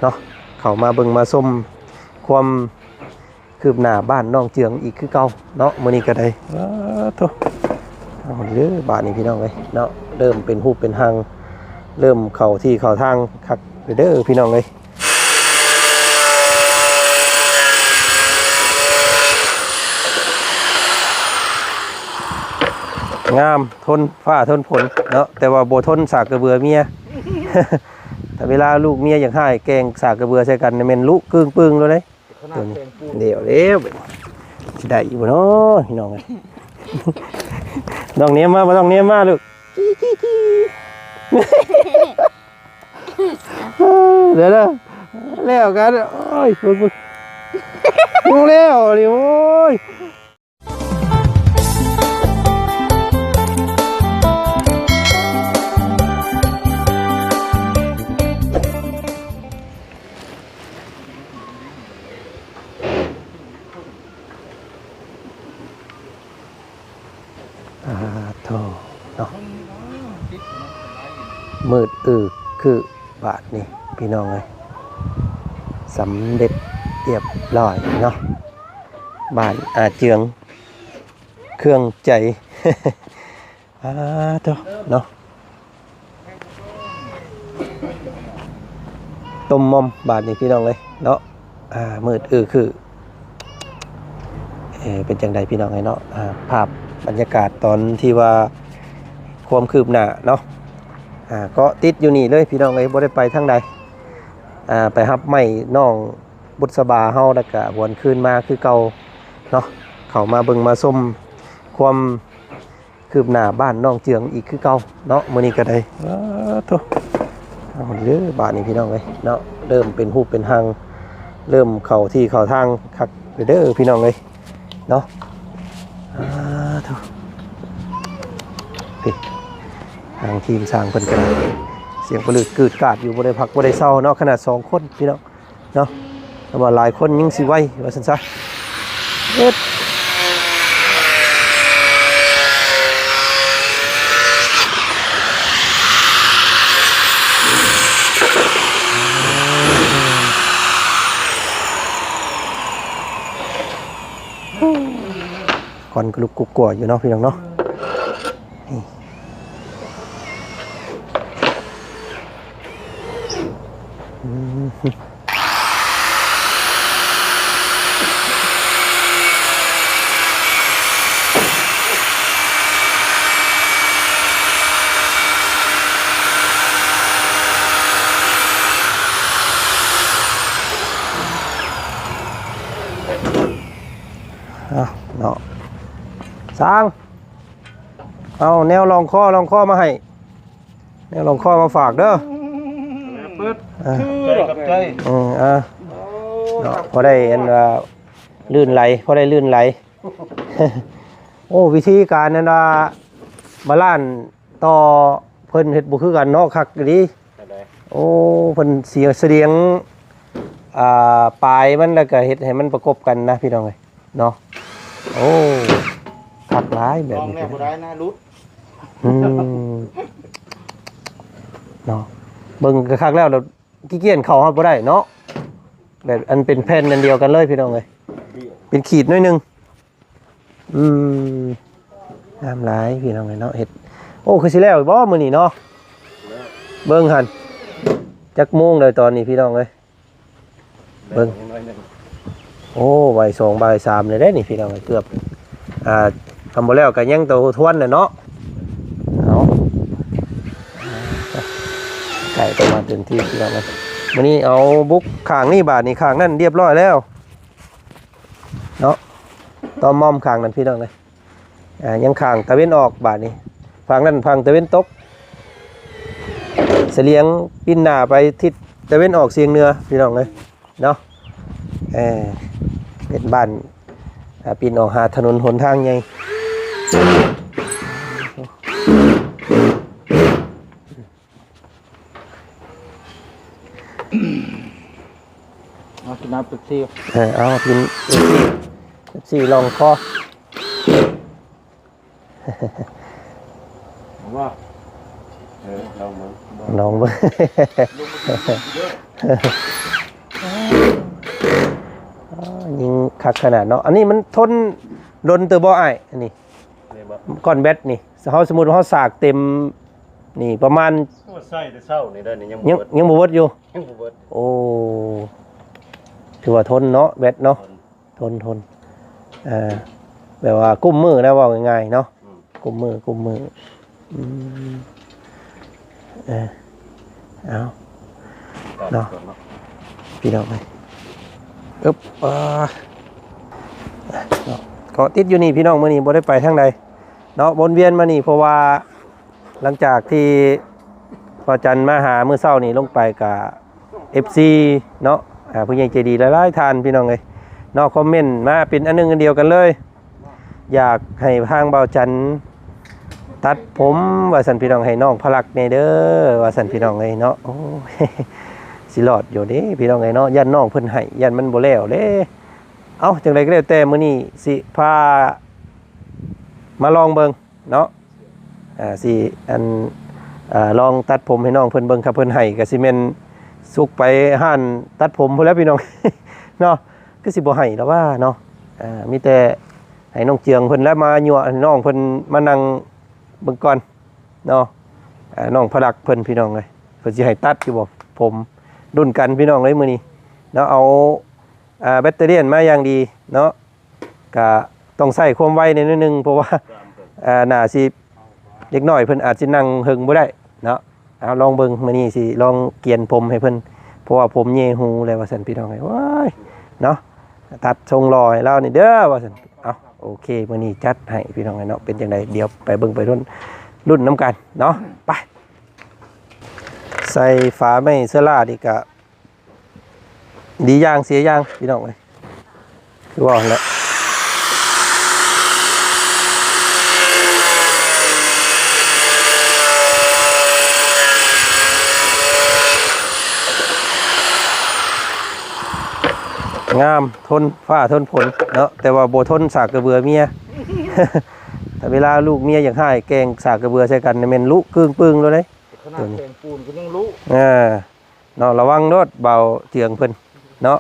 ເນາະ ເຂົ້າມາເບິ່ງມາຊົມຄວາມຄືບໜ້າບ້ານນ້ອງເຈືອງອີກຄືເກົ່າເນາະ ມື້ນີ້ກໍໄດ້. ເອີ ໂທ້ ເອົາເດີ ບາດນີ້ພີ່ນ້ອງເອີຍເນາະ ເລີ່ມເປັນຮູບເປັນຮ່າງ ເລີ່ມເຂົ້າທີ່ເຂົ້າທາງຄັກເດີພີ່ນ້ອງເອີຍ. ງາມ ທົນຟ້າທົນຝົນເນາະ ແຕ່ວ່າບໍ່ທົນສາກກະເບືອເມຍ. ຖ້າເວລາລູກເມຍຢາກຮ້າຍ ແກ່ງສາກກະເບືອໃສ່ກັນນີ້ແມ່ນລຸກຶ້ງປຶ້ງໂລດເດ້. ໂຕນີ້ ດຽວ ດຽວ ຊິໄດ້ຢູ່ບໍ່ເນາະພີ່ນ້ອງເອີຍ. ຕ້ອງແນມມາ ບໍ່ຕ້ອງແນມມາລູກ. ເດີໆ ແລ້ວກັນ ໂອ້ຍ ເບິ່ງໆ ເບິ່ງແລ້ວນີ້ ໂອ້ຍ. ອາ ໂທ້ເນາະ ມືດອືຄືບາດນີ້ພີ່ນ້ອງເອີຍ. ສຳເລັດຮຽບຮ້ອຍເນາະ ບ້ານອາເຈືອງ ເຄື່ອງໃຈ. ອາ ໂທ້ເນາະ ຕົມມອມບາດນີ້ພີ່ນ້ອງເອີຍເນາະ. ອາ ມືດອືຄື ເອີ ເປັນຈັ່ງໃດພີ່ນ້ອງເອີຍເນາະ. ອາ ພາບບັນຍາກາດຕອນທີ່ວ່າຄວາມຄືບໜ້າເນາະ ອາ ເກາະຕິດຢູ່ນີ້ເລີຍພີ່ນ້ອງເອີຍ ບໍ່ໄດ້ໄປທາງໃດ. ອາ ໄປຮັບໄມ້ນ້ອງບຸດສະບາເຮົາ ແລ້ວກະຫວນຄືນມາຄືເກົ່າເນາະ ເຂົ້າມາເບິ່ງມາຊົມຄວາມ ຄືບໜ້າບ້ານນ້ອງເຈືອງອີກຄືເກົ່າເນາະ ມື້ນີ້ກໍໄດ້. ເອີ ໂທ້ ເອົາເດີ ບາດນີ້ພີ່ນ້ອງເອີຍເນາະ ເລີ່ມເປັນຮູບເປັນຮ່າງ ເລີ່ມເຂົ້າທີ່ເຂົ້າທາງຄັກເດີພີ່ນ້ອງເອີຍເນາະ. ອາ ໂທ້ ນີ້ ທາງທີມຊ່າງເພິ່ນກໍໄດ້ ສຽງປະລືດກືດກາດຢູ່ ບໍ່ໄດ້ພັກບໍ່ໄດ້ເຊົາເນາະ ຂະໜາດສອງຄົນພີ່ນ້ອງ ເນາະ ແຕ່ວ່າຫຼາຍຄົນຍັງຊິໄວວ່າຊັ້ນຊະ. ເຮັດ ຄວັນກະລຸກກຸກກົວຢູ່ເນາະ ພີ່ນ້ອງເນາະ. ນີ້ ອືມ ເອົາເນາະ ຊ່າງ ເອົາແນວລອງຄໍລອງຄໍມາໃຫ້ ແນວລອງຄໍມາຝາກເດີ. ເປີດ ເອີ ຂອບໃຈ ຂອບໃຈ ເອີ ເນາະ ພໍໄດ້ອັນວ່າລື່ນໄຫຼ ພໍໄດ້ລື່ນໄຫຼ. ໂອ້ ວິທີການອັນວ່າບາລານຕໍ່ ເພິ່ນເຮັດບໍ່ຄືກັນເນາະ ຄັກອີ່ຫຼີ. ໂອ້ ເພິ່ນສຽງສະດຽງ ອ່າ ປາຍມັນ ແລ້ວກະເຮັດໃຫ້ມັນປະກົບກັນນະ ພີ່ນ້ອງເອີຍ ເນາະ. ໂອ້ ຄັກຫຼາຍແບບນີ້ ລອງແລ້ວບໍ່ໄດ້ນະ ຫຼຸດ. ອືມ ເນາະ ເບິ່ງຄັກໆແລ້ວ ຂີ້ກ້ຽນເຂົ້າຮອດບໍ່ໄດ້ເນາະ ແບບອັນເປັນແຜ່ນອັນດຽວກັນເລີຍ ພີ່ນ້ອງເອີຍ ເປັນຂີດໜ້ອຍໜຶ່ງ. ອືມ ງາມຫຼາຍ ພີ່ນ້ອງເອີຍເນາະ ເຮັດ. ໂອ້ ຄືຊິແລ້ວບໍ່ມື້ນີ້ເນາະ ເບິ່ງຫັ້ນ ຈັກໂມງແລ້ວຕອນນີ້ ພີ່ນ້ອງເອີຍ. ເບິ່ງ ໂອ້ ບ່າຍສອງ ບ່າຍສາມແລ້ວເດ້ນີ້ ພີ່ນ້ອງເອີຍ ເກືອບ ອ່າ ທຳບໍ່ແລ້ວກໍຍັງແຕ່ຫົວທວນແຫຼະເນາະ. ເອົາ ໃກ້ປະມານເຕັມທີ່ ພີ່ນ້ອງເອີຍ. ມື້ນີ້ເອົາບຸກຂ້າງນີ້ ບາດນີ້ຂ້າງນັ້ນຮຽບຮ້ອຍແລ້ວເນາະ ຕໍ່ມອມຂ້າງນັ້ນ ພີ່ນ້ອງເອີຍ. ອ່າ ຍັງຂ້າງຕາເວັນອອກ ບາດນີ້ ຝັ່ງນັ້ນຝັ່ງຕາເວັນຕົກ ສະຫຼຽງປິ່ນໜ້າໄປທິດຕາເວັນອອກສຽງເໜືອ ພີ່ນ້ອງເອີຍເນາະ. ເອີ ເປັນບ້ານ ອ່າ ປິ່ນອອກຫາຖະໜົນຫົນທາງໃຫຍ່. ເອົາກິນນ້ຳເປັບຊີ. ເອີ ເອົາກິນເປັບຊີ ເປັບຊີລອງຄໍ. ວ່າ ເອີ ລອງເບິ່ງ ລອງເບິ່ງ ຍິງຄັກຂະໜາດເນາະ. ອັນນີ້ມັນທົນດົນເຕີບບໍ່ອ້າຍ? ອັນນີ້ ນີ້ບໍ່? ກ້ອນແບັດນີ້ ເຮົາ ສົມມຸດວ່າເຮົາສາກເຕັມນີ້ປະມານ ໂອ້ ໃສ່ແຕ່ເຊົ້ານີ້ໄດ້ນີ້ ຍັງ ຍັງ ບໍ່ເບິດ ຍັງບໍ່ເບິດຢູ່? ຍັງບໍ່ເບິດ. ໂອ້ ຖືວ່າທົນເນາະ ແບັດເນາະ. ທົນ ທົນ ເອີ ແບບວ່າກຸ້ມມື້ນະ ເວົ້າງ່າຍໆເນາະ. ອືມ ກຸ້ມມື້ ກຸ້ມມື້. ອືມ ເອີ ເອົາເນາະ ພີ່ນ້ອງເອີຍ. ອຶບ ອ່າ ເນາະ ເກາະຕິດຢູ່ນີ້ພີ່ນ້ອງ ມື້ນີ້ບໍ່ໄດ້ໄປທາງໃດເນາະ ວົນວຽນມານີ້ ເພາະວ່າ ຫຼັງຈາກທີ່ພໍ່ຈັນມາຫາມື້ເຊົ້ານີ້ລົງໄປກະ ເອັຟຊີເນາະ ອ່າ ຜູ້ໃຫຍ່ໃຈດີຫຼາຍໆທ່ານ ພີ່ນ້ອງເອີຍເນາະ ຄອມເມັນມາເປັນອັນໜຶ່ງອັນດຽວກັນເລີຍ ຢາກໃຫ້ທາງບ່າວຈັນຕັດຜົມວ່າຊັ້ນ ພີ່ນ້ອງ ໃຫ້ນ້ອງພະລັກແດ່ເດີວ່າຊັ້ນ ພີ່ນ້ອງເອີຍເນາະ. ໂອ້ຍ ຊິລອດຢູ່ເດ້ ພີ່ນ້ອງເອີຍເນາະ ຢ້ານນ້ອງເພິ່ນໄຫ້ ຢ້ານມັນບໍ່ແລ້ວເດ້. ເອົ້າ ຈັ່ງໃດກໍແລ້ວແຕ່ ມື້ນີ້ຊິພາມາລອງເບິ່ງ ເນາະ ອ່າ ຊິ ອັນ ອ່າ ລອງຕັດຜົມໃຫ້ນ້ອງເພິ່ນເບິ່ງ ຄັນເພິ່ນໃຫ້ກໍຊິແມ່ນສຸກໄປຮ້ານຕັດຜົມພຸ້ນແຫຼະ ພີ່ນ້ອງເນາະ. ຄືຊິບໍ່ໃຫ້ລະວ່າເນາະ ອ່າ ມີແຕ່ໃຫ້ນ້ອງເຈືອງເພິ່ນແຫຼະມາຍົວະໃຫ້ນ້ອງເພິ່ນມານັ່ງເບິ່ງກ່ອນເນາະ. ອ່າ ນ້ອງພະລັກເພິ່ນ ພີ່ນ້ອງເອີຍ ເພິ່ນຊິໃຫ້ຕັດຢູ່ບໍ່ຜົມ ລຸ້ນກັນ ພີ່ນ້ອງເອີຍ ມື້ນີ້ເນາະ. ເອົາ ອ່າ ແບັດເຕີຣຽນມາຢ່າງດີເນາະ ກະຕ້ອງໃຊ້ຄວາມໄວແດ່ໜ້ອຍໜຶ່ງ ເພາະວ່າ ອ່າ ໜ້າຊິ ເດັກນ້ອຍເພິ່ນອາດຊິນັ່ງເຫິງບໍ່ໄດ້ເນາະ. ເອົາ ລອງເບິ່ງ ມື້ນີ້ຊິລອງກຽນຜົມໃຫ້ເພິ່ນ ເພາະວ່າຜົມແຍ່ຮູແລ້ວວ່າຊັ້ນ ພີ່ນ້ອງເອີຍ. ໂອ້ຍ ເນາະ ຕັດຊົງຫຼໍ່ໃຫ້ລາວນີ້ເດີວ່າຊັ້ນ. ເອົາ ໂອເຄ ມື້ນີ້ຈັດໃຫ້ ພີ່ນ້ອງເອີຍເນາະ. ເປັນຈັ່ງໃດ ດຽວໄປເບິ່ງໄປລຸ້ນ ລຸ້ນນຳກັນເນາະ. ໄປ ໃສ່ຝາໄມ້ເຊື້ອລານີ້ກະ ດີຢ່າງເສຍຢ່າງ ພີ່ນ້ອງເອີຍ ຄືວ່າຫັ້ນແຫຼະ. ງາມ ທົນຟ້າທົນຝົນເນາະ ແຕ່ວ່າບໍ່ທົນສາກກະເບືອເມຍ. ຖ້າເວລາລູກເມຍຢາກຮ້າຍ ແກ່ງສາກກະເບືອໃສ່ກັນນີ້ແມ່ນລຸກຶ້ງປຶ້ງໂລດເດ້. ຂະໜາດແປງປູນກໍຍັງລຸ ເອີ ເນາະ ລະວັງໂລດບ່າວເຈືອງເພິ່ນເນາະ.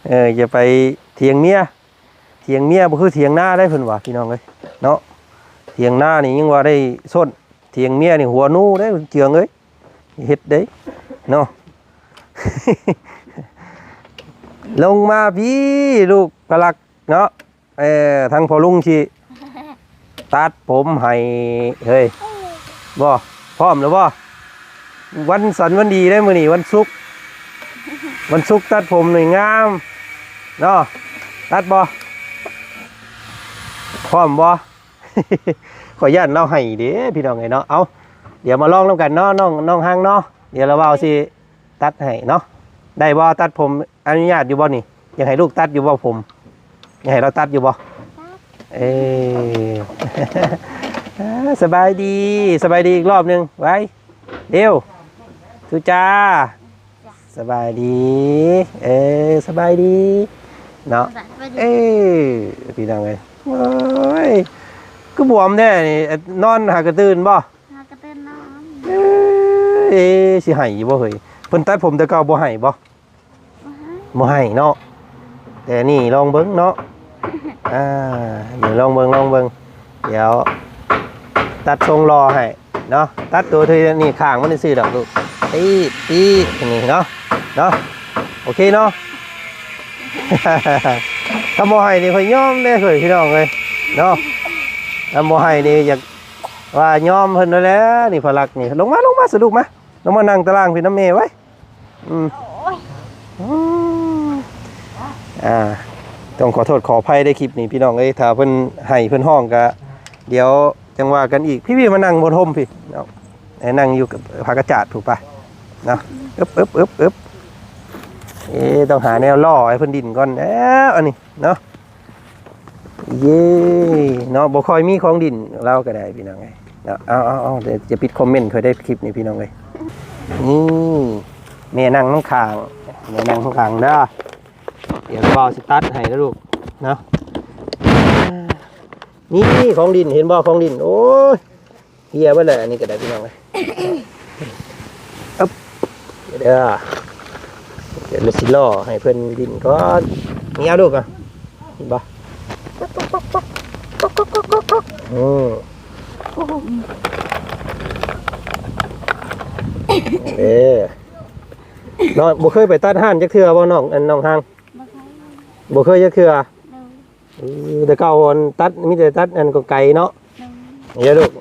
ເອີ ຢ່າໄປຖຽງເມຍ ຖຽງເມຍບໍ່ຄືຖຽງນາໄດ໋ ເພິ່ນວ່າ ພີ່ນ້ອງເອີຍເນາະ. ຖຽງນານີ້ຍັງວ່າໄດ້ສົ້ນ ຖຽງເມຍນີ້ຫົວໜູເດ້ ເຈືອງເອີຍ ເຮັດເດ້ເນາະ. ລົງມາພີ້ ລູກພະລັກເນາະ. ເອີ ທາງພໍ່ລຸງຊິຕັດຜົມໃຫ້ເຮີ້ຍ ບໍ່ ພ້ອມແລ້ວບໍ່? ວັນສັນວັນດີເດ້ມື້ນີ້ ວັນສຸກ ວັນສຸກຕັດຜົມນີ້ງາມເນາະ. ຕັດບໍ່? ພ້ອມບໍ່? ຂ້ອຍຢ້ານລາວໄຫ້ເດ້ ພີ່ນ້ອງເອີຍເນາະ. ເອົ້າ ດຽວມາລອງນຳກັນເນາະ ນ້ອງ ນ້ອງຮັງເນາະ. ດຽວລາວບ່າວຊິ ຕັດໃຫ້ເນາະ ໄດ້ບໍ່? ຕັດຜົມ ອະນຸຍາດຢູ່ບໍ່ນີ້? ຢາກໃຫ້ລູກຕັດຢູ່ບໍ່ຜົມ? ຢາກໃຫ້ລາວຕັດຢູ່ບໍ່? ເອີ ສະບາຍດີ ສະບາຍດີອີກລອບໜຶ່ງ ໄວ ເລັວ ທຸຈ້າ ສະບາຍດີ ເອີ ສະບາຍດີເນາະ. ເອີ ພີ່ນ້ອງເອີຍ ໂອ້ຍ ຄືບວມແທ້ນີ້ ນອນຫາກະຕື່ນບໍ່? ຫາກະຕື່ນນອນ. ເອີ ຊິໃຫ້ຢູ່ບໍ່ເຮີ້ຍ? ເພິ່ນຕັດຜົມແຕ່ເກົ່າບໍ່ໃຫ້ບໍ່? ບໍ່ໃຫ້ ບໍ່ໃຫ້ເນາະ. ແຕ່ນີ້ລອງເບິ່ງເນາະ ອ່າ ດຽວລອງເບິ່ງ ລອງເບິ່ງ ດຽວຕັດຊົງຫຼໍ່ໃຫ້ເນາະ. ຕັດໂຕທີ່ນີ້ຂ້າງມັນຊື່ດອກລູກ ຕີດ ຕີດ ນີ້ເນາະ ເນາະ ໂອເຄເນາະ. ຖ້າບໍ່ໃຫ້ນີ້ຂ້ອຍຍອມເດ້ເຮີ້ຍ ພີ່ນ້ອງເອີຍເນາະ. ຖ້າບໍ່ໃຫ້ນີ້ຢາກ ວ່າຍອມເພິ່ນນັ້ນແຫຼະ ນີ້ພະລັກນີ້. ລົງມາ ລົງມາສະລູກມາ ລົງມານັ່ງຕາລ່າງພີ້ນຳແມ່ໄວ້. ອືມ ໂອ້ຍ ອືມ ອ່າ ຕ້ອງຂໍໂທດຂໍອະໄພເດ້ ຄລິບນີ້ ພີ່ນ້ອງເອີຍ. ຖ້າເພິ່ນໄຫ້ເພິ່ນຮ້ອງກະ ດຽວຈັ່ງວ່າກັນອີກ. ພີ່ໆ ມານັ່ງບ່ອນຮົ່ມພີ້ເນາະ ໃຫ້ນັ່ງຢູ່ກັບພາກກະຈາດພຸ້ນປະເນາະ. ອຶບ ອຶບ ອຶບ ອຶບ ເອີ ຕ້ອງຫາແນວລໍໃຫ້ເພິ່ນດິ້ນກ່ອນແລ້ວ ອັນນີ້ເນາະ. ເຢ້ ເນາະ ບໍ່ຄ່ອຍມີຂອງດິ້ນລາວກໍໄດ້ ພີ່ນ້ອງເອີຍເນາະ. ເອົາ ເອົາ ເອົາ ດຽວຈະປິດຄອມເມັນຂ້ອຍໄດ້ຄລິບນີ້ ພີ່ນ້ອງເອີຍ. ນີ້ ແມ່ນັ່ງນຳຂ້າງ ແມ່ນັ່ງຂ້າງເດີ. ດຽວບ່າວຊິຕັດໃຫ້ເດີລູກເນາະ. ນີ້ຂອງດິ້ນ ເຫັນບໍ່ ຂອງດິ້ນ ໂອ້ຍ. ເກຍເບິດແລ້ວ ອັນນີ້ກໍໄດ້ພີ່ນ້ອງເອີຍ. ອຶບ ເດີ ດຽວລະຊິລໍໃຫ້ເພິ່ນດິ້ນກ່ອນ. ນີ້ເອົາລູກ ອະ ເຫັນບໍ່? ອືມ ເອີ ນ້ອງບໍ່ເຄີຍໄປຕັດຮ້ານຈັກເທື່ອບໍ່ ນ້ອງ ອັນ ນ້ອງຮັງ? ບໍ່ເຄີຍ ບໍ່ເຄີຍຈັກເທື່ອ. ໂດຍ ເອີ ແຕ່ເກົ່າອັນຕັດ ມີແຕ່ຕັດອັນກອງໄກ່ເນາະ. ໂດຍ ເອີ ລູກ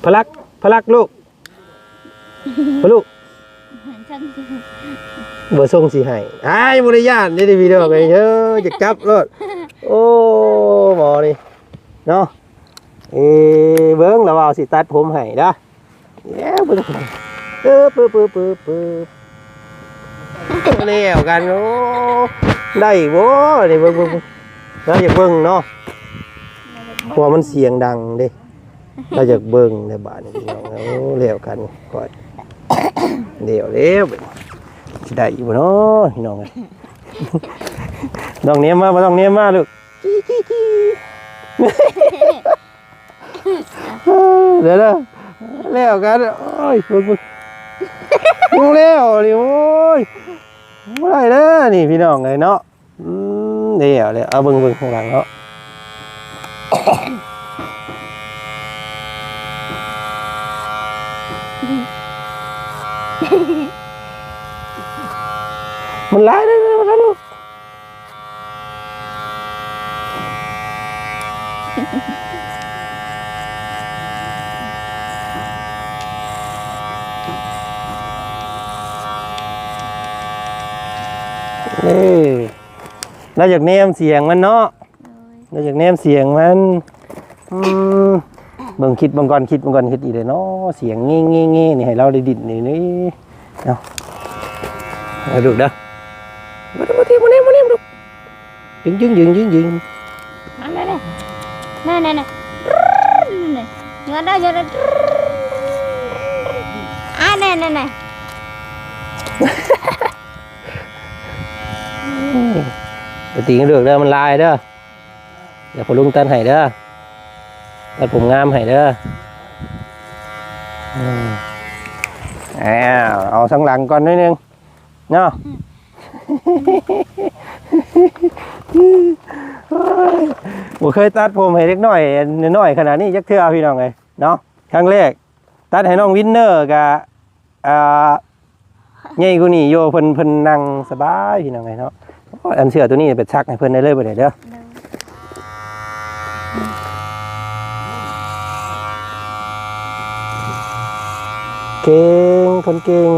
ພະລັກ ພະລັກລູກ ພະລູກ ບໍ່ສົ່ງຊິໃຫ້ ອ້າຍ ບໍ່ໄດ້ຢ້ານເດ້ພີ່ນ້ອງເອີຍ. ເອີ ຢາກຈັບໂລດ. ໂອ້ ໝໍນີ້ເນາະ. ເອີ ເບິ່ງລະວ່າຊິຕັດຜົມໃຫ້ເດີ້. ແລ້ວເບິ່ງ ເອີ ປຶບ ປຶບ ປຶບ ປຶບ ແລ້ວກັນ. ໂອ້ ໄດ້ບໍ່ນີ້? ເບິ່ງ ເບິ່ງ ເບິ່ງ ເຮົາຢາກເບິ່ງເນາະ ເພາະວ່າມັນສຽງດັງເດ້ ເຮົາຢາກເບິ່ງແລ້ວບາດນີ້ພີ່ນ້ອງ. ໂອ້ ແລ້ວກັນ ຂ້ອຍ ແລ້ວ ແລ້ວ ຊິໄດ້ຢູ່ບໍ່ເນາະພີ່ນ້ອງເອີຍ? ນ້ອງເນມມາ ບໍ່ ນ້ອງເນມມາລູກ. ເດີ ເດີ ແລ້ວກັນ. ໂອ້ຍ ເບິ່ງ ເບິ່ງ ແລ້ວນີ້. ໂອ້ຍ ບໍ່ໄດ້ເດີນີ້ພີ່ນ້ອງເອີຍເນາະ. ອືມ ແລ້ວ ແລ້ວ ເອົາເບິ່ງ ເບິ່ງຂ້າງຫຼັງເນາະ. ມັນຫຼາຍເດີ ມັນຫຼາຍເດີ. ເອີ ລາວຢາກແນມສຽງມັນເນາະ. ໂດຍ ລາວຢາກແນມສຽງມັນ. ອືມ ເບິ່ງ ຄິດເບິ່ງກ່ອນ ຄິດເບິ່ງກ່ອນ ເຮັດອີ່ໃດເນາະ ສຽງເງໆໆນີ້ ໃຫ້ລາວໄດ້ດິ້ນນີ້ ນີ້ເນາະ. ເອົາລູກເດີ ມາ ມາ ມາ ມາ ມາລູກ. ດຶງ ດຶງ ດຶງ ດຶງ ດຶງ. ອັນນັ້ນແຫຼະ ນັ້ນໆໆ ຍົດເດີ ຍົດເດີ. ອັນນັ້ນໆໆ ໄປຕີງເລືອກເດີ ມັນຫຼາຍເດີ. ດຽວພໍ່ລຸງຕັດໃຫ້ເດີ ຕັດຜົມງາມໃຫ້ເດີ. ອືມ ອ້າວ ເອົາທາງຫຼັງກ່ອນໜ້ອຍໜຶ່ງເນາະ. ບໍ່ເຄີຍຕັດຜົມໃຫ້ເດັກນ້ອຍ ນ້ອຍຂະໜາດນີ້ຈັກເທື່ອພີ່ນ້ອງເອີຍເນາະ ຄັ້ງແລກ. ຕັດໃຫ້ນ້ອງວິນເນີກະ ອ່າ ໃຫຍ່ກວ່ານີ້ຢູ່ ເພິ່ນ ເພິ່ນນັ່ງສະບາຍພີ່ນ້ອງເອີຍເນາະ. ໂອ້ຍ ອັນເສື້ອໂຕນີ້ໄປຊັກໃຫ້ເພິ່ນໄດ້ເລີຍ ບໍ່ໄດ້ເດີ. ໂດຍ ເກັ່ງ ຄົນເກັ່ງ.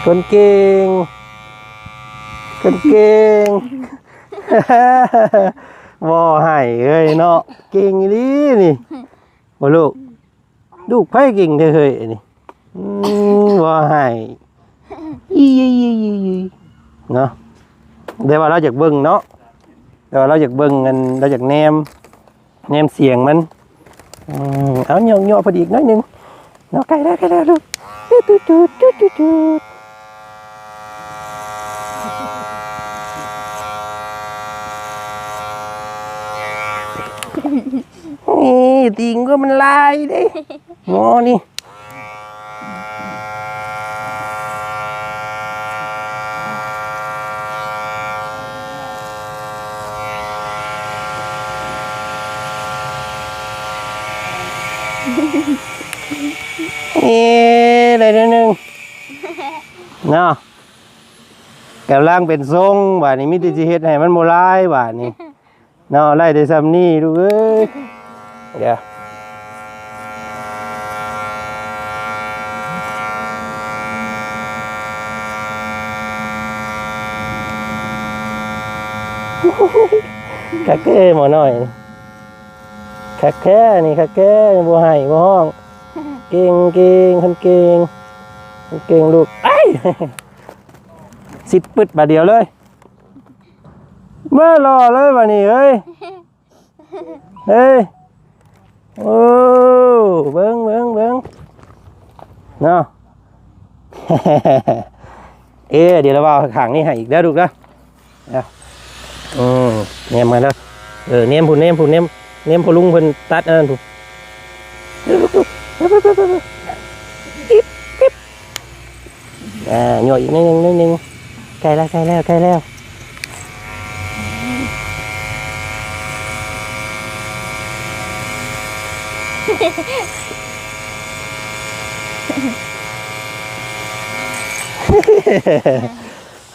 ຄົນເກັ່ງ ຄົນເກັ່ງ ບໍ່ໃຫ້ເອີຍເນາະ ເກັ່ງອີ່ຫຼີນີ້ ບໍ່ລູກ? ລູກໃຜເກັ່ງແທ້ເຮີ້ຍອັນນີ້? ອືມ ບໍ່ໃຫ້ ອີ່ ເນາະ. ແຕ່ວ່າລາວຢາກເບິ່ງເນາະ ແຕ່ວ່າລາວຢາກເບິ່ງ ອັນ ລາວຢາກແນມ ແນມສຽງມັນ. ອືມ ເອົາ ຍໍ້ໆ ເພິ່ນອີກໜ້ອຍໜຶ່ງເນາະ. ໃກ້ແລ້ວ ໃກ້ແລ້ວລູກ. ຈຸດໆໆ ຈຸດໆໆ. ນີ້ ຕີງກໍມັນຫຼາຍເດ້ ໝໍນີ້. ເອີ ໄດ້ໜ້ອຍໜຶ່ງເນາະ. ກຳລັງເປັນຊົງ ບາດນີ້ມີແຕ່ຊິເຮັດໃຫ້ມັນບໍ່ຫຼາຍ ບາດນີ້ເນາະ. ໄດ້ແຕ່ຊ່ຳນີ້ລູກເອີຍ. ດຽວ ຄັກແທ້ໝໍນ້ອຍ ຄັກແທ້ນີ້ ຄັກແທ້ ຍັງບໍ່ໄຫ້ບໍ່ຮ້ອງ. ເກັ່ງ ເກັ່ງ ຄັນເກັ່ງ ຄັນເກັ່ງລູກ ໄອ້ ຊິດປຶດບາດດຽວເລີຍ. ມາຫຼໍ່ເລີຍບາດນີ້ເອີຍ ເອີຍ. ໂອ້ ເບິ່ງ ເບິ່ງ ເບິ່ງ ເນາະ. ເອີ ດຽວລະເວົ້າຂ້າງນີ້ໃຫ້ອີກເດີລູກເດີ. ເອີ ອືມ ແນມມາເດີ. ເອີ ແນມພຸ້ນ ແນມພຸ້ນ ແນມ ແນມພໍ່ລຸງເພິ່ນຕັດອັນນັ້ນພຸ້ນ. ອ່າ ຍົວະອີກໜ້ອຍໜຶ່ງ ໜ້ອຍໜຶ່ງ. ໃກ້ແລ້ວ ໃກ້ແລ້ວ ໃກ້ແລ້ວ.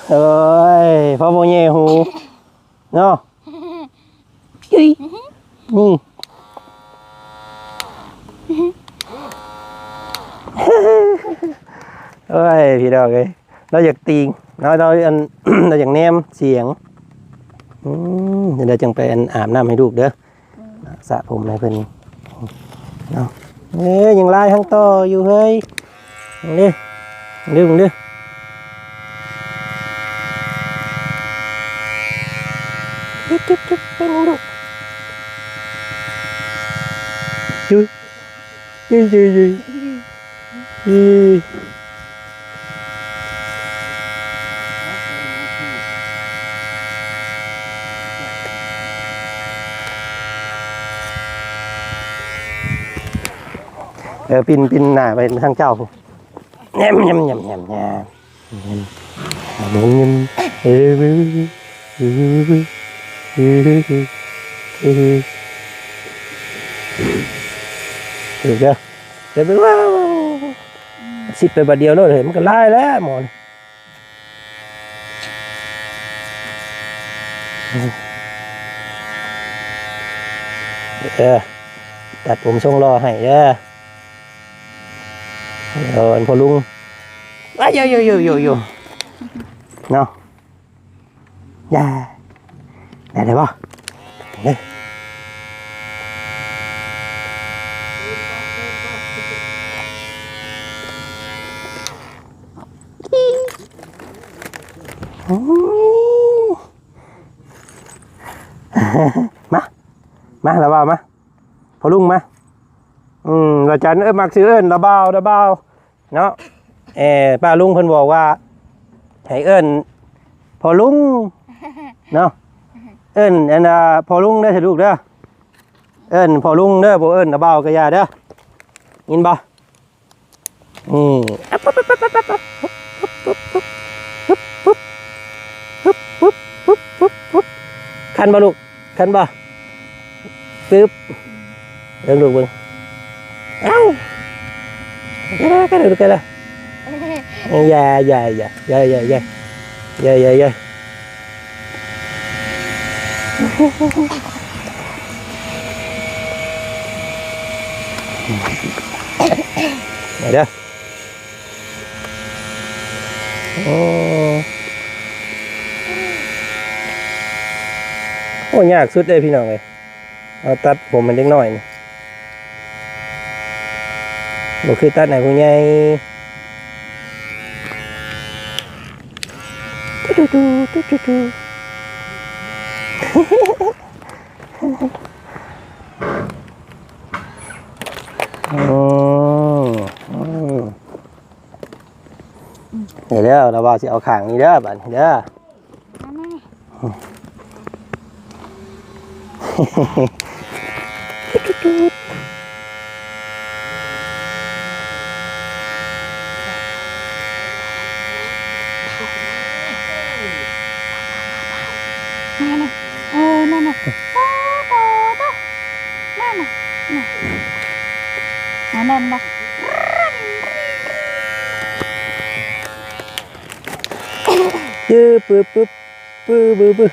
ໂອ້ຍ ພໍບໍ່ແຍ່ຫູເນາະ. ອຸ້ຍ ນີ້ ໂອ້ຍ ພີ່ນ້ອງເອີຍ ລາວຢາກຕີງເນາະ ລາວອັນ ລາວຢາກແນມສຽງ. ອືມ ດຽວຈັ່ງໄປອັນອາບນ້ຳໃຫ້ລູກເດີ. ອືມ ສະຜົມໃຫ້ເພິ່ນເນາະ. ເອີ ຍັງລາຍຫາງຕໍ່ຢູ່ເຮີ້ຍ. ເບິ່ງເດີ ເບິ່ງເດີ ເບິ່ງເດີ. ຈຸບ ຈຸບ ຈຸບ ເປັນຫຍັງລູກ? ຈຸ ຈຸ ຈຸ ຈຸ ຈຸ ຈຸ. ເອີ ປິ່ນ ປິ່ນໜ້າໄປທາງເຈົ້າພຸ້ນ. ແນມ ແນມ ແນມ ແນມ ແນມ ເອີ ເອີ ເອີ ເອີ ເອີ ເອີ ເອີ ເອີ ເອີ ເອີ ຊິດໄປບາດດຽວໂລດເຮີ້ຍ ມັນກໍລາຍແລ້ວໝໍນີ້. ເອີ ຕັດຜົມຊົງຫຼໍ່ໃຫ້ເດີ. ເອີ ອັນພໍ່ລຸງ ອາ ໂຍ ໂຍ ໂຍ ໂຍ ໂຍ ເນາະ. ຢ່າ ໄດ້ ໄດ້ບໍ່? ເອີ ມາ ມາ ລະບ່າວມາ. ພໍ່ລຸງມາ. ອືມ ວ່າຈັນ ເອີ້ນ ມັກຊື່ເອີ້ນລະບ່າວ ລະບ່າວເນາະ. ເອີ ປ້າລຸງເພິ່ນບອກວ່າໃຫ້ເອີ້ນພໍ່ລຸງເນາະ. ເອີ້ນອັນນ່າ ພໍ່ລຸງເດີລູກເດີ. ເອີ້ນພໍ່ລຸງເດີ ບໍ່ເອີ້ນລະບ່າວກໍຢ່າເດີ ຍິນບໍ່? ນີ້ ຄັນບໍ່ລູກ? ຄັນບໍ່? ປຶບ ເບິ່ງລູກເບິ່ງ ເອົ້າ ກະລະ ກະລະ ກະລະ ຢ່າ ຢ່າ ຢ່າ ໄປເດີ. ໂອ້ ໂອ້ ຍາກສຸດເດ້ພີ່ນ້ອງເອີຍ ເອົາຕັດຜົມໃຫ້ເດັກນ້ອຍນີ້ ບໍ່ຄືຕັດໃຫ້ຜູ້ໃຫຍ່. ອືມ ອືມ ນີ້ເດີ ລາວວ່າຊິເອົາຂ້າງນີ້ເດີ ບາດນີ້ເດີ. ນັ້ນນະ ເອີ ນັ້ນນະ ໂຕ ໂຕ ໂຕ ນັ້ນນະ ນັ້ນນະ ນັ້ນນະ ປຶບ ປຶບ ປຶບ ປຶບ ປຶບ ປຶບ.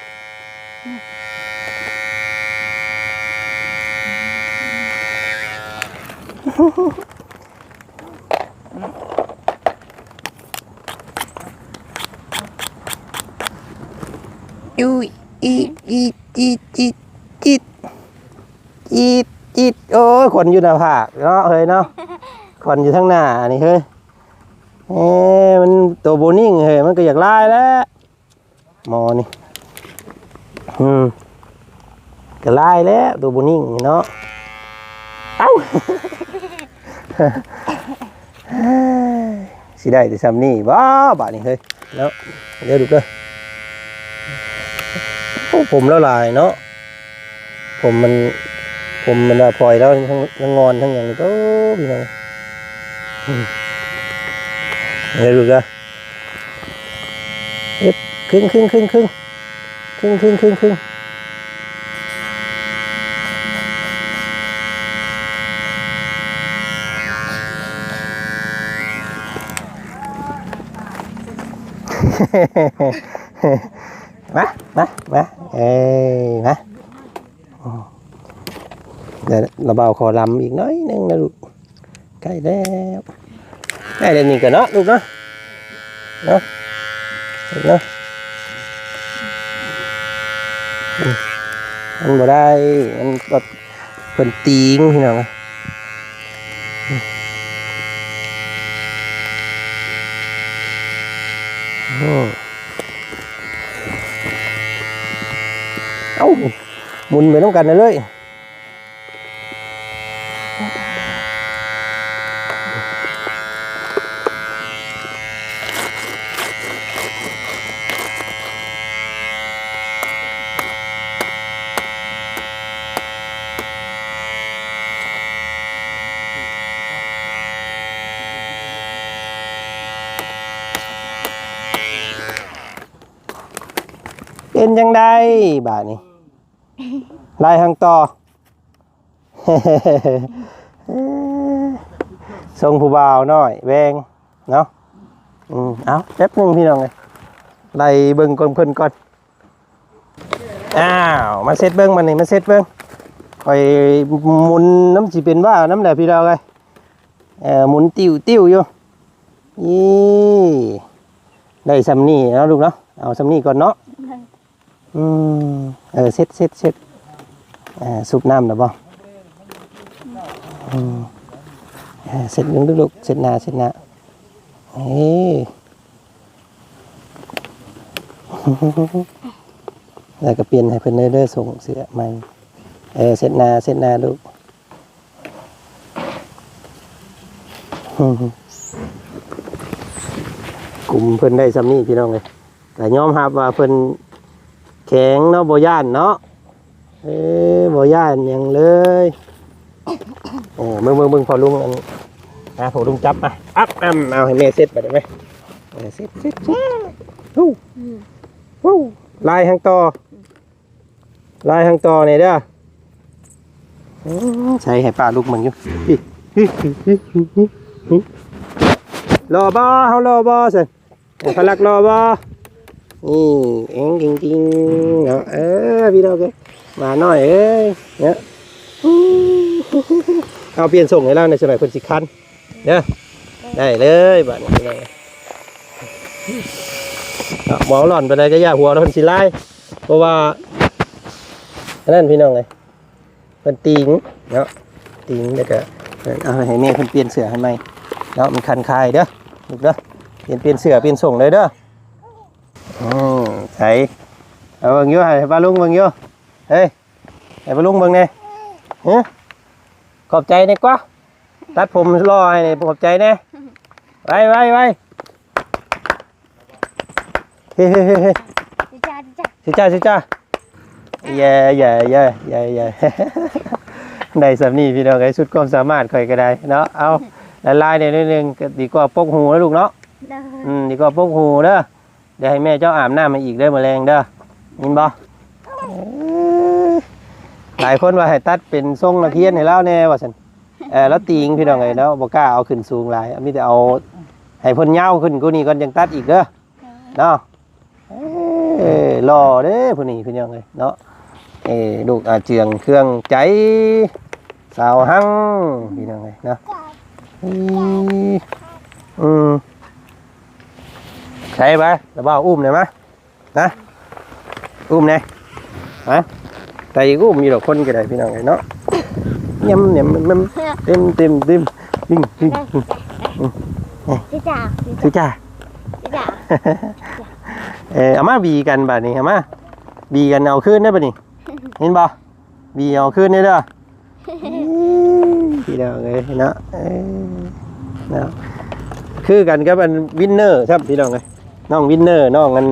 ອຸ້ຍ ອີດ ອີດ ອີດ ອີດ ອີດ ອີດ ອີດ. ໂອ້ຍ ຂວັນຢູ່ໜ້າຜາກເນາະເຮີ້ຍເນາະ ຂວັນຢູ່ທາງໜ້ານີ້ເຮີ້ຍ. ເອີ ມັນໂຕບໍ່ນິ່ງເຮີ້ຍ ມັນກໍຢາກລາຍແຫຼະ. ໝໍນີ້ ອືມ ກະລາຍແລ້ວ ໂຕບໍ່ນິ່ງນີ້ເນາະ. ຕ ເອົ້າ ຊິໄດ້ແຕ່ຊ່ຳນີ້ບໍ່ບາດນີ້ເຮີ້ຍເນາະ. ເດີລູກເດີ ໂອ້ ຜົມລາວຫຼາຍເນາະ. ຜົມມັນ ຜົມມັນວ່າພອຍລາວທັງ ທັງງອນທັງຫຍັງນີ້ ໂອ້ ພີ່ນ້ອງ. ເດີລູກເດີ ອຶບ ຄຶ່ງ ຄຶ່ງ ຄຶ່ງ ຄຶ່ງ ຄຶ່ງ ຄຶ່ງ ຄຶ່ງ ຄຶ່ງ. ມາ ມາ ມາ ເອີ ມາ. ດຽວລະບ່າວຂໍລຳອີກໜ້ອຍໜຶ່ງນະລູກ. ໃກ້ແລ້ວ ໃກ້ແລ້ວນີ້ກໍເນາະລູກເນາະ ເນາະ ເນາະ. ອືມ ມັນບໍ່ໄດ້ ມັນແບບເພິ່ນຕີງພີ່ນ້ອງ. ອືມ ເອົ້າ ໝູນໄປນຳກັນເລີຍ. ເປັນຈັ່ງໃດບາດນີ້? ລາຍຮັງຕໍ່ ຊົງຜູ້ບ່າວນ້ອຍແວງເນາະ. ອືມ ເອົາ ແປັບໜຶ່ງພີ່ນ້ອງເອີຍ ໄລ່ເບິ່ງກ່ອນເພິ່ນກ່ອນ. ອ້າວ ມາເຊັດເບິ່ງ ມານີ້ ມາເຊັດເບິ່ງ ຂ້ອຍໝູນນຳ ຊິເປັນບ້ານຳແຫຼະພີ່ນ້ອງເອີຍ. ເອີ ໝູນຕິວໆຢູ່. ນີ້ ໄດ້ຊ່ຳນີ້ເນາະລູກເນາະ ເອົາຊ່ຳນີ້ກ່ອນເນາະ. ອືມ ເອີ ເຊັດ ເຊັດ ເຊັດ ເອີ ຊຸບນ້ຳແລ້ວບໍ່? ອືມ ເອີ ເຊັດເບິ່ງດູລູກ ເຊັດໜ້າ ເຊັດໜ້າ ເອີ ແລ້ວກໍປ່ຽນໃຫ້ເພິ່ນເດີ ເດີ ສົ່ງເສື້ອໃໝ່. ເອີ ເຊັດໜ້າ ເຊັດໜ້າລູກ. ກຸມເພິ່ນໄດ້ຊ່ຳນີ້ພີ່ນ້ອງເອີຍ ກໍຍອມຮັບວ່າເພິ່ນແຂງເນາະ ບໍ່ຢ້ານເນາະ. ເອີ ບໍ່ຢ້ານຫຍັງເລີຍ. ເອີ ເບິ່ງ ເບິ່ງ ເບິ່ງ ພໍ່ລຸງ ອັນ ອ່າ ພໍ່ລຸງຈັບມາ ອັບ ອຳ ເອົາໃຫ້ແມ່ເຊັດບາດນີ້ໄປ. ເອີ ເຊັດ ເຊັດ ເຊັດ ຮູ້ ອືມ ຮູ້ ລາຍຮັງຕໍ່ ລາຍຮັງຕໍ່ນີ້ເດີ. ອືມ ໃສ່ໃຫ້ປ້າລຸກເບິ່ງຢູ່. ຫຼໍ່ບໍ່? ເຮົາຫຼໍ່ບໍ່ຊັ້ນ? ໃຫ້ເຂົາລັກຫຼໍ່ບໍ່? ນີ້ ເອັງ ຈິງ ເນາະ. ເອີ ພີ່ນ້ອງເອີຍ ໝານ້ອຍເອີຍ ເນາະ. ເອົາ ປ່ຽນສົ່ງໃຫ້ລາວແດ່ ສະໜ້ອຍເພິ່ນຊິຄັນ. ເດີ ໄດ້ເລີຍບາດນີ້. ເນາະ ບໍ່ຮ້ອນປານໃດກໍຢ່າ ຫົວເພິ່ນຊິລາຍ ເພາະວ່າ ອັນນັ້ນພີ່ນ້ອງເອີຍ ເພິ່ນຕີງເນາະ ຕີງ ແລ້ວກໍເອົາໃຫ້ແມ່ເພິ່ນປ່ຽນເສື້ອໃຫ້ໃໝ່ເນາະ. ມັນຄັນຄາຍເດີລູກເດີ ປ່ຽນ ປ່ຽນເສື້ອປ່ຽນສົ່ງເລີຍເດີ. ອືມ ໃສ່ ເອົາເບິ່ງຢູ່ ໃຫ້ປ້າລຸງເບິ່ງຢູ່. ເຮີ້ຍ ໃຫ້ປ້າລຸງເບິ່ງແດ່. ຫື ຂອບໃຈແດ່ກວ່າ ຕັດຜົມຫຼໍ່ໃຫ້ນີ້ ຂອບໃຈແດ່. ໄວ ໄວ ໄວ. ເຮີ້ຍ ເຮີ້ຍ ເຮີ້ຍ ເຮີ້ຍ ຊິຈ້າ ຊິຈ້າ ຊິຈ້າ ຊິຈ້າ. ເຢ້ ເຢ້ ເຢ້ ເຢ້ ເຢ້ ເຢ້ ໄດ້ຊ່ຳນີ້ພີ່ນ້ອງເອີຍ ສຸດຄວາມສາມາດຂ້ອຍກໍໄດ້ເນາະ. ເອົາ ລາຍໆແດ່ໜ້ອຍໜຶ່ງ ກໍດີກວ່າປົກຫູນະລູກເນາະ. ອືມ ດີກວ່າປົກຫູເດີ. ດຽວໃຫ້ແມ່ເຈົ້າອາບນ້ຳໃຫ້ອີກເດີມື້ແລງເດີ ຍິນບໍ່? ເອີ ຫຼາຍຄົນວ່າໃຫ້ຕັດເປັນຊົງນັກຮຽນໃຫ້ລາວແດ່ວ່າຊັ້ນ. ເອີ ລາວຕີງພີ່ນ້ອງເອີຍເນາະ ບໍ່ກ້າເອົາຂຶ້ນສູງຫຼາຍ ມີແຕ່ເອົາໃຫ້ເພິ່ນຍາວຂຶ້ນກວ່ານີ້ກ່ອນຈັ່ງຕັດອີກເດີເນາະ. ເອີ ຫຼໍ່ເດ້ຜູ້ນີ້ພີ່ນ້ອງເອີຍເນາະ. ເອີ ລູກອາເຈືອງເຄື່ອງໃຈ ສາວຮັ່ງ ພີ່ນ້ອງເອີຍເນາະ. ອືມ ອືມ ໃສ່ໄປ ລະບ່າວ ອຸ້ມແດ່ມາ ນະ ອຸ້ມແດ່. ຮະ ໄດ້ອຸ້ມຢູ່ດອກ ຄົນກໍໄດ້ພີ່ນ້ອງເອີຍເນາະ. ຍຳ ຍຳ ຍຳ ເຕັມ ເຕັມ ເຕັມ ຕິງ ຕິງ ອືມ ຄືຈ້າ ຄືຈ້າ ຄືຈ້າ. ເອີ ເອົາມາບີກັນບາດນີ້ ເອົາມາບີກັນເອົາຄືນເດີບາດນີ້ ເຫັນບໍ່? ບີເອົາຄືນເດີ. ອືມ ພີ່ນ້ອງເອີຍເນາະ ເອີ ເນາະ ຄືກັນກັບອັນວິນເນີຊ້ຳ ພີ່ນ້ອງເອີຍ ນ້ອງວິນເນີ ນ້ອງອັນ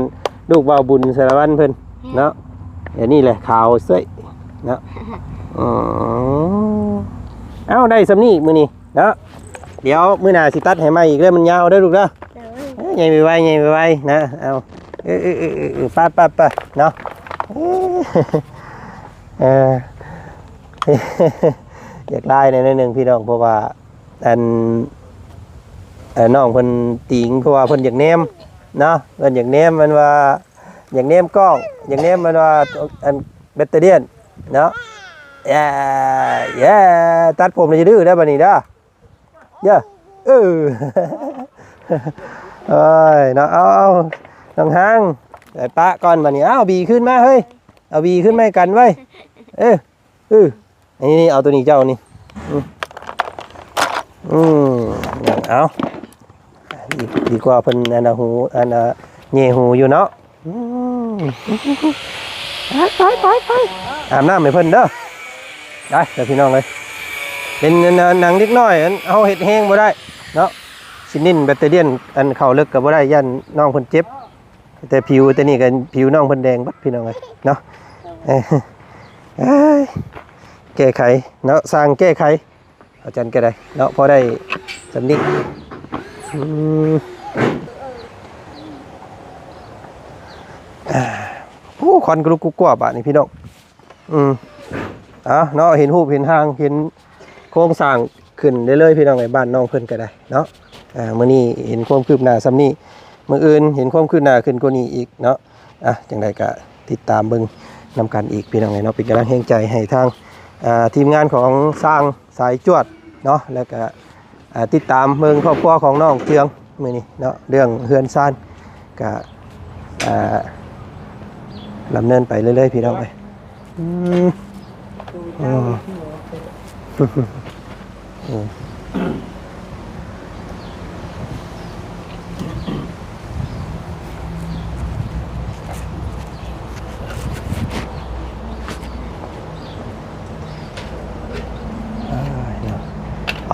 ລູກບ່າວບຸນສາລະວັນເພິ່ນເນາະ ດຽວນີ້ແຫຼະຂາວເສີຍເນາະ ອືມ ເອົ້າ ໄດ້ຊ່ຳນີ້ມື້ນີ້ເນາະ ດຽວມື້ໜ້າຊິຕັດໃຫ້ໃໝ່ອີກເດີ ມັນຍາວເດີລູກເດີ ໂດຍ ເອີ ໃຫຍ່ໄວໆ ໃຫຍ່ໄວໆ ນະ ເອົາ ເອີ ເອີ ໄປໆໆ ເນາະ ເອີ ຢາກລາຍແດ່ໜ້ອຍໜຶ່ງພີ່ນ້ອງ ເພາະວ່າ ອັນ ເອີ ນ້ອງເພິ່ນຕິງ ເພາະວ່າເພິ່ນຢາກແນມເນາະ ເພິ່ນຢາກແນມ ມັນວ່າ ຢາກແນມກ້ອງ ຢາກແນມ ມັນວ່າ ອັນ ແບັດເຕີຣຽນເນາະ ແຢ່ ແຢ່ ຕັດຜົມນີ້ຈະດື້ເດີບັດນີ້ເດີ ເຢ້ ເອີ ໂອ້ຍເນາະ ເອົາ ເອົາ ນ້ອງຮາງ ໄປປະກ່ອນບັດນີ້ ເອົາ ບີຂຶ້ນມາເຮີ້ຍ ເອົາບີຂຶ້ນມາໃຫ້ກັນໄວ້ ເອີ ເອີ ນີ້ ນີ້ ເອົາໂຕນີ້ເຈົ້ານີ້ ອືມ ອືມ ເອົາ ດີ ດີກວ່າເພິ່ນອັນນ່າຫູ ອັນນ່າແຍ່ຫູຢູ່ເນາະ ອືມ ໄປ ໄປ ໄປ ໄປ ອາບນ້ຳໃຫ້ເພິ່ນເດີ ໄປເດີພີ່ນ້ອງເອີຍ ເປັນອັນນ່າໜັງເດັກນ້ອຍ ອັນເຮົາເຮັດແຮງບໍ່ໄດ້ເນາະ ຊິເນັ້ນແບັດເຕີຣຽນ ອັນເຂົ້າເລິກກໍບໍ່ໄດ້ ຢ້ານນ້ອງເພິ່ນເຈັບ ແຕ່ຜິວ ແຕ່ນີ້ກໍຜິວນ້ອງເພິ່ນແດງເບິດພີ່ນ້ອງເອີຍເນາະ ເອີຍ ແກ້ໄຂເນາະ ຊ່າງແກ້ໄຂ ອາຈານກໍໄດ້ເນາະ ພໍໄດ້ຊ່ຳນີ້ ອືມ ໂອ້ ຄວັນກະລຸກກຸກກວບາດນີ້ພີ່ນ້ອງ ອືມ ເອົາເນາະ ເຫັນຮູບເຫັນຮ່າງ ເຫັນໂຄງສ້າງຂຶ້ນເລື້ອຍໆ ພີ່ນ້ອງເອີຍ ບ້ານນ້ອງເພິ່ນກໍໄດ້ເນາະ ອ່າ ມື້ນີ້ເຫັນຄວາມຄືບໜ້າຊ່ຳນີ້ ມື້ອື່ນເຫັນຄວາມຄືບໜ້າຂຶ້ນກວ່ານີ້ອີກເນາະ ອ່ະ ຈັ່ງໃດກໍຕິດຕາມເບິ່ງນຳກັນອີກ ພີ່ນ້ອງເອີຍເນາະ ເປັນກຳລັງແຮງໃຈໃຫ້ທາງ ອ່າ ທີມງານຂອງຊ່າງສາຍຈວດເນາະ ແລ້ວກໍ ອ່າ ຕິດຕາມເບິ່ງຄອບຄົວຂອງນ້ອງເຈືອງມື້ນີ້ເນາະ ເລື່ອງເຮືອນຊານກະ ອ່າ ດຳເນີນໄປເລື້ອຍໆ ພີ່ນ້ອງເອີຍ ອືມ ອືມ ອືມ.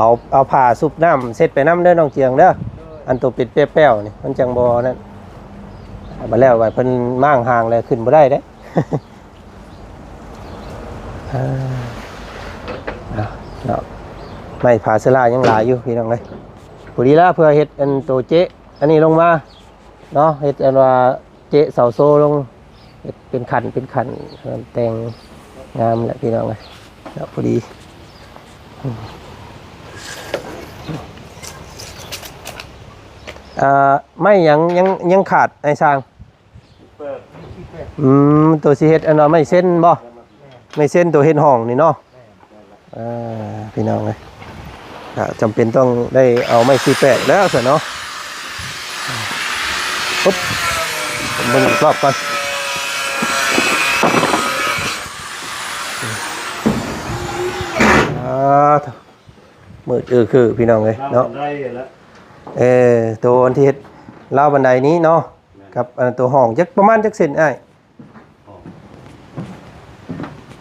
ເອົາ ເອົາຜ້າຊຸບນ້ຳເຊັດໄປນຳເດີນ້ອງເຈືອງເດີ ອັນໂຕເປັນແປ້ວໆນີ້ ມັນຈັ່ງບໍ່ນັ້ນ ບາດແລ້ວບາດເພິ່ນມ້າງຮ່າງແລ້ວຂຶ້ນບໍ່ໄດ້ເດ້. ເອີ ເນາະ ໄມ້ຜາເຊລາຍັງຫຼາຍຢູ່ພີ່ນ້ອງເອີຍ ພໍດີລະ ເພື່ອເຮັດອັນໂຕເຈະອັນນີ້ລົງມາເນາະ ເຮັດອັນວ່າເຈະເສົາໂຊລົງ ເຮັດເປັນຂັ້ນເປັນຂັ້ນ ແຕ່ງງາມແຫຼະພີ່ນ້ອງເອີຍເນາະ ພໍດີ. ອ່າ ໄມ້ຫຍັງ ຍັງ ຍັງຂາດອ້າຍຊ່າງ? ອືມ ໂຕຊິເຮັດອັນວ່າໄມ້ເຊັນບໍ່? ໄມ້ເຊັນໂຕເຮັດຫ້ອງນີ້ເນາະ ເອີ ພີ່ນ້ອງເອີຍ ກະຈຳເປັນຕ້ອງໄດ້ເອົາໄມ້ສີ່ແປດແລ້ວຊັ້ນເນາະ. ປຶບ ເບິ່ງອີກລອບກ່ອນ ອ່າ ມືດອືຄືພີ່ນ້ອງເອີຍເນາະ ເອີ ໂຕອັນທີ່ເຮັດລາວບັນໄດນີ້ເນາະ ກັບອັນໂຕຫ້ອງ ຈັກປະມານຈັກເຊັນອ້າຍ?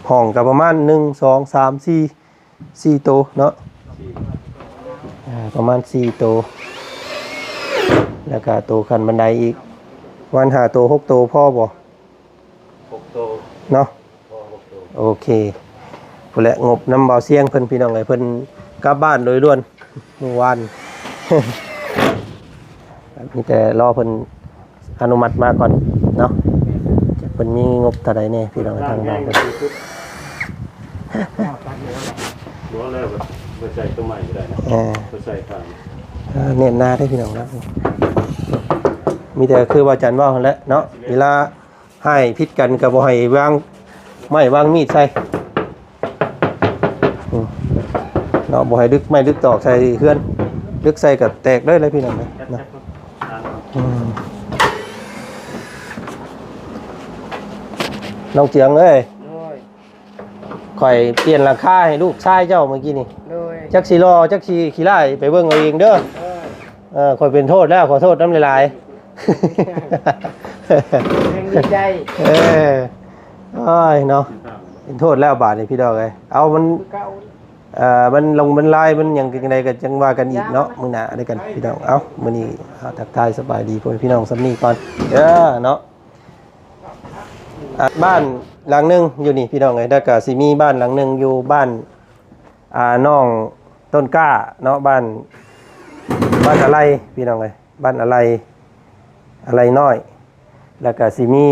ຫ້ອງກໍປະມານ ໜຶ່ງ ສອງ ສາມ ສີ່ ສີ່ໂຕເນາະ ອ່າ ປະມານສີ່ໂຕ ແລ້ວກໍໂຕຂັ້ນບັນໄດອີກ ປະມານຫ້າໂຕ ຫົກໂຕ ພໍບໍ່? ຫົກໂຕ ເນາະ ໂອເຄ ພຸ້ນແຫຼະ ງົບນຳບ່າວຊຽງເພິ່ນ ພີ່ນ້ອງເອີຍ ເພິ່ນກັບບ້ານໂດຍດ່ວນມື້ວານ ມີແຕ່ລໍເພິ່ນອະນຸມັດມາກ່ອນເນາະ ຈັກເພິ່ນມີງົບເທົ່າໃດແດ່ພີ່ນ້ອງ ທາງບ້ານເພິ່ນ ບໍ່ແລ້ວ ບໍ່ໃສ່ຕົວໃໝ່ກໍໄດ້ນະ ເອີ ບໍ່ໃສ່ຂ້າງ ເອີ ແໜ້ນໜາເດ້ພີ່ນ້ອງນະ ມີແຕ່ຄືວ່າອາຈານເວົ້າຫັ້ນແຫຼະເນາະ ເວລາ ໃຫ້ຜິດກັນກໍບໍ່ໃຫ້ວາງໄມ້ວາງມີດໃສ່ ອືມ ເນາະ ບໍ່ໃຫ້ດຶກໄມ້ດຶກຕອກໃສ່ເຮືອນ ດຶກໃສ່ກໍແຕກເລີຍແຫຼະພີ່ນ້ອງເອີຍເນາະ ອືມ ນ້ອງເຈືອງເອີຍ ໂດຍ ຂ້ອຍປ່ຽນຫຼັງຄາໃຫ້ລູກຊາຍເຈົ້າມື້ກີ້ນີ້ ໂດຍ ຈັກຊິຫຼໍ່ຈັກຊິຂີ້ຮ້າຍ ໄປເບິ່ງເອົາເອງເດີ ໂດຍ ເອີ ຂ້ອຍເປັນໂທດແລ້ວ ຂໍໂທດນຳຫຼາຍໆ ແຮງດີໃຈ ເອີ ໂອ້ຍເນາະ ເປັນໂທດແລ້ວບາດນີ້ພີ່ນ້ອງເອີຍ ເອົາມັນ ຄືເກົ່າ ອ່າ ມັນລົງມັນລາຍ ມັນຫຍັງຈັ່ງໃດກໍຈັ່ງວ່າກັນອີກເນາະ ມື້ໜ້ານຳກັນພີ່ນ້ອງ. ເອົ້າ ມື້ນີ້ເຮົາທັກທາຍສະບາຍດີພໍ່ແມ່ພີ່ນ້ອງສ່ຳນີ້ກ່ອນເດີເນາະ. ອ່າ ບ້ານຫຼັງໜຶ່ງຢູ່ນີ້ພີ່ນ້ອງເອີຍ ແລ້ວກໍຊິມີບ້ານຫຼັງໜຶ່ງຢູ່ບ້ານ ອ່າ ນ້ອງຕົ້ນກ້າເນາະ ບ້ານ ບ້ານອາໄລພີ່ນ້ອງເອີຍ ບ້ານອາໄລ ອາໄລນ້ອຍ ແລ້ວກໍຊິມີ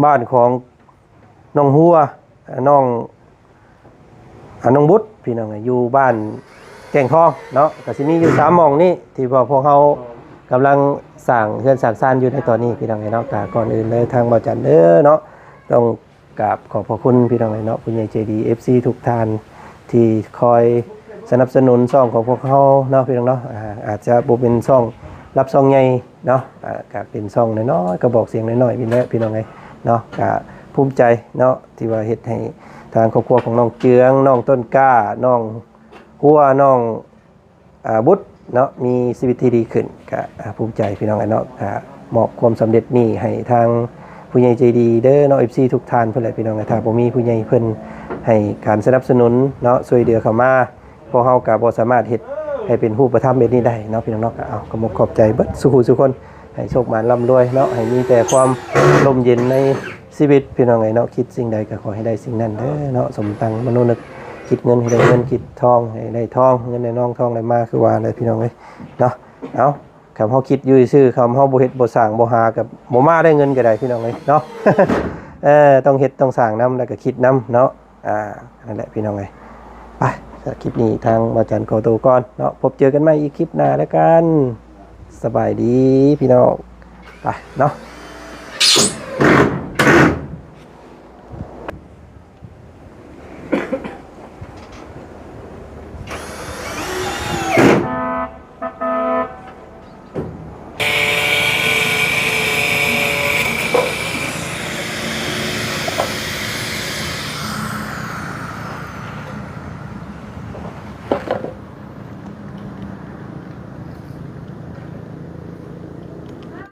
ບ້ານຂອງນ້ອງຫົວ ນ້ອງ ອ່າ ນ້ອງບຸດພີ່ນ້ອງເອີຍ ຢູ່ບ້ານແກ້ງທອງເນາະ. ກໍຊິມີຢູ່ສາມໝ່ອງນີ້ທີ່ວ່າພວກເຮົາກຳລັງສ້າງເຮືອນສ້າງຊານຢູ່ໃນຕອນນີ້ພີ່ນ້ອງເອີຍເນາະ. ກໍກ່ອນອື່ນເລີຍທາງບ່າວຈັນເດີເນາະ ຕ້ອງ ກາບຂອບພະຄຸນພີ່ນ້ອງເອີຍເນາະ ຜູ້ໃຫຍ່ໃຈດີ ເອັຟຊີ ທຸກທ່ານທີ່ຄອຍສະໜັບສະໜູນຊ່ອງຂອງພວກເຮົາເນາະ ພີ່ນ້ອງເນາະ. ອາ ອາດຈະບໍ່ເປັນຊ່ອງລັບຊ່ອງໃຫຍ່ເນາະ ອາ ກະເປັນຊ່ອງນ້ອຍໆ ກະບອກສຽງນ້ອຍໆນີ້ແຫຼະພີ່ນ້ອງເອີຍເນາະ. ກະພູມໃຈເນາະ ທີ່ວ່າເຮັດໃຫ້ທາງຄອບຄົວຂອງນ້ອງເຈືອງ ນ້ອງຕົ້ນກ້າ ນ້ອງຫົວ ນ້ອງ ອ່າ ບຸດເນາະ ມີຊີວິດທີ່ດີຂຶ້ນ ກະ ອ່າ ພູມໃຈພີ່ນ້ອງເອີຍເນາະ. ກະມອບຄວາມສຳເລັດນີ້ໃຫ້ທາງຜູ້ໃຫຍ່ໃຈດີເດີເນາະ ເອັຟຊີ ທຸກທ່ານພຸ້ນແຫຼະພີ່ນ້ອງເອີຍ. ຖ້າບໍ່ມີຜູ້ໃຫຍ່ເພິ່ນໃຫ້ການສະໜັບສະໜູນເນາະ ຊ່ວຍເຫຼືອເຂົ້າມາ ພວກເຮົາກະບໍ່ສາມາດເຮັດໃຫ້ເປັນຮູບປະທຳແບບນີ້ໄດ້ເນາະ ພີ່ນ້ອງເນາະ. ກະເອົາ ກະມາຂອບໃຈເບິດສູ່ຜູ້ສູ່ຄົນ ໃຫ້ໂຊກໝານລ່ຳລວຍເນາະ ໃຫ້ມີແຕ່ຄວາມຮົ່ມເຢັນໃນຊີວິດພີ່ນ້ອງເອີຍເນາະ. ຄິດສິ່ງໃດກໍຂໍໃຫ້ໄດ້ສິ່ງນັ້ນເດີເນາະ ສົມຕັ້ງມະໂນນຶກ ຄິດເງິນໃຫ້ໄດ້ເງິນ ຄິດທອງໃຫ້ໄດ້ທອງ ເງິນໄດ້ນອງທອງໄດ້ມາ ຄືວ່າແຫຼະພີ່ນ້ອງເອີຍເນາະ. ເອົາ ຄຳເຮົາຄິດຢູ່ຊື່ໆ ຄຳເຮົາບໍ່ເຮັດບໍ່ສ້າງບໍ່ຫາ ກໍບໍ່ມາໄດ້ເງິນກໍໄດ້ພີ່ນ້ອງເອີຍເນາະ. ເອີ ຕ້ອງເຮັດຕ້ອງສ້າງນຳ ແລ້ວກໍຄິດນຳເນາະ. ອ່າ ນັ້ນແຫຼະພີ່ນ້ອງເອີຍ ໄປ ສຳລັບຄລິບນີ້ທາງບ່າວຈັນຂໍໂຕກ່ອນເນາະ ພົບເຈີກັນໃໝ່ອີກຄລິບໜ້າແລ້ວກັນ ສະບາຍດີພີ່ນ້ອງ ໄປເນາະ.